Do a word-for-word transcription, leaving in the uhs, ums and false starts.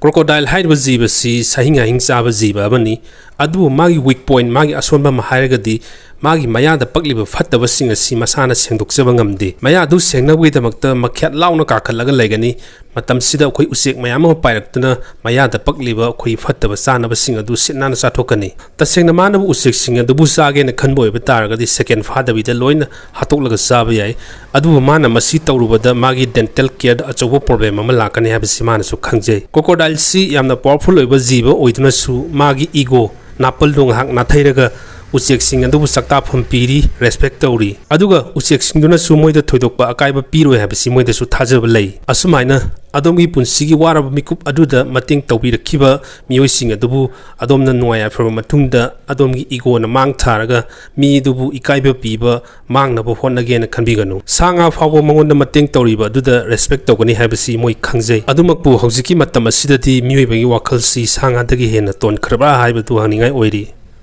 Crocodile ꯍꯥꯏꯔꯤꯕ ꯖꯤꯕꯁꯤ ꯁꯥꯍꯤꯡ ꯉꯥꯍꯤꯡ ꯆꯥꯕ ꯖꯤꯕ ꯑꯃꯅꯤ꯫ ꯑꯗꯨꯕꯨ ꯃꯥꯒꯤ weak point, ꯃꯥꯒꯤ ꯑꯁꯣꯟꯕ ꯑꯃ ꯍꯥꯏꯔꯒꯗꯤ ꯃꯥꯒꯤ ꯃꯌꯥꯗ ꯄꯛꯂꯤꯕ ꯐꯠꯇꯕꯁꯤꯡ ꯑꯁꯤ ꯃꯁꯥꯅ ꯁꯦꯡꯗꯣꯛꯆꯕ ꯉꯝꯗꯦ꯫ ꯃꯌꯥ ꯑꯗꯨ ꯁꯦꯡꯅꯕꯒꯤꯗꯃꯛꯇ ꯃꯈ꯭ꯌꯥꯠ ꯂꯥꯎꯅ ꯀꯥꯈꯠꯂꯒ ꯂꯩꯒꯅꯤ꯫ ꯃꯇꯝꯁꯤꯗ ꯑꯩꯈꯣꯏ ꯎꯆꯦꯛ ꯃꯌꯥꯝ ꯑꯃ ꯄꯥꯏꯔꯛꯇꯨꯅ ꯃꯌꯥꯗ ꯄꯛꯂꯤꯕ ꯑꯩꯈꯣꯏ ꯐꯠꯇꯕ ꯆꯥꯅꯕꯁꯤꯡ ꯑꯗꯨ ꯁꯤꯠ ꯅꯥꯟꯅ ꯆꯥꯊꯣꯛꯀꯅꯤ꯫ ꯇꯁꯦꯡꯅ ꯃꯥꯅꯕꯨ ꯎꯆꯦꯛꯁꯤꯡ ꯑꯗꯨꯕꯨ ꯆꯥꯒꯦꯅ ꯈꯟꯕ ꯑꯣꯏꯕ ꯇꯥꯔꯒꯗꯤ second ꯐꯥꯗꯕꯤꯗ ꯂꯣꯏꯅ ꯍꯥꯠꯇꯣꯛꯂꯒ ꯆꯥꯕ ꯌꯥꯏ꯫ ꯑꯗꯨꯕꯨ ꯃꯥꯅ ꯃꯁꯤ ꯇꯧꯔꯨꯕꯗ ꯃꯥꯒꯤ dental careꯗ ꯑꯆꯧꯕ problem ꯑꯃ ꯂꯥꯛꯀꯅꯤ ꯍꯥꯏꯕꯁꯤ ꯃꯥꯅꯁꯨ ꯈꯪꯖꯩ꯫ Crocodileꯁꯤ ꯌꯥꯝꯅ powerful ꯑꯣꯏꯕ ꯖꯤꯕ ꯑꯣꯏꯗꯨꯅꯁꯨ ꯃꯥꯒꯤ ego, ꯅꯥꯄꯜꯗꯨ ꯉꯥꯏꯍꯥꯛ ꯅꯥꯊꯩꯔꯒ ꯎꯆꯦꯛꯁꯤꯡ ꯑꯗꯨꯕꯨ ꯆꯥꯛꯇꯥꯐꯝ ꯄꯤꯔꯤ, respect ꯇꯧꯔꯤ꯫ ꯑꯗꯨꯒ ꯎꯆꯦꯛꯁꯤꯡꯗꯨꯅꯁꯨ ꯃꯣꯏꯗ ꯊꯣꯏꯗꯣꯛꯄ ꯑꯀꯥꯏꯕ ꯄꯤꯔꯣꯏ ꯍꯥꯏꯕꯁꯤ ꯃꯣꯏꯗꯁꯨ ꯊꯥꯖꯕ ꯂꯩ꯫ ꯑꯁꯨꯃꯥꯏꯅ ꯑꯗꯣꯝꯒꯤ ꯄꯨꯟꯁꯤꯒꯤ ꯋꯥꯔꯕ ꯃꯤꯀꯨꯞ ꯑꯗꯨꯗ ꯃꯇꯦꯡ ꯇꯧꯕꯤꯔꯛꯈꯤꯕ ꯃꯤꯑꯣꯏꯁꯤꯡ ꯑꯗꯨꯕꯨ ꯑꯗꯣꯝꯅ ꯅꯨꯡꯉꯥꯏ ꯌꯥꯏꯐꯔꯕ ꯃꯇꯨꯡꯗ ꯑꯗꯣꯝꯒꯤ egoꯅ ꯃꯥꯡ ꯊꯥꯔꯒ ꯃꯤ ꯑꯗꯨꯕꯨ ꯏꯀꯥꯏꯕ ꯄꯤꯕ ꯃꯥꯡꯅꯕ ꯍꯣꯠꯅꯒꯦꯅ ꯈꯟꯕꯤꯒꯅꯨ꯫ ꯁꯥ ꯉꯥ ꯐꯥꯎꯕ ꯃꯉꯣꯟꯗ ꯃꯇꯦꯡ ꯇꯧꯔꯤꯕ ꯑꯗꯨꯗ respect ꯇꯧꯒꯅꯤ ꯍꯥꯏꯕꯁꯤ ꯃꯣꯏ ꯈꯪꯖꯩ꯫ ꯑꯗꯨꯃꯛꯄꯨ ꯍꯧꯖꯤꯛꯀꯤ ꯃꯇꯝ ꯑꯁꯤꯗꯗꯤ ꯃꯤꯑꯣꯏꯕꯒꯤ ꯋꯥꯈꯜꯁꯤ ꯁꯥ ꯉꯥꯗꯒꯤ ꯍꯦꯟꯅ ꯇꯣꯟꯈ꯭ꯔꯕ꯭ꯔꯥ ꯍꯥꯏꯕꯗꯨ ꯍꯪꯅꯤꯡꯉꯥꯏ ꯑꯣꯏꯔꯤ꯫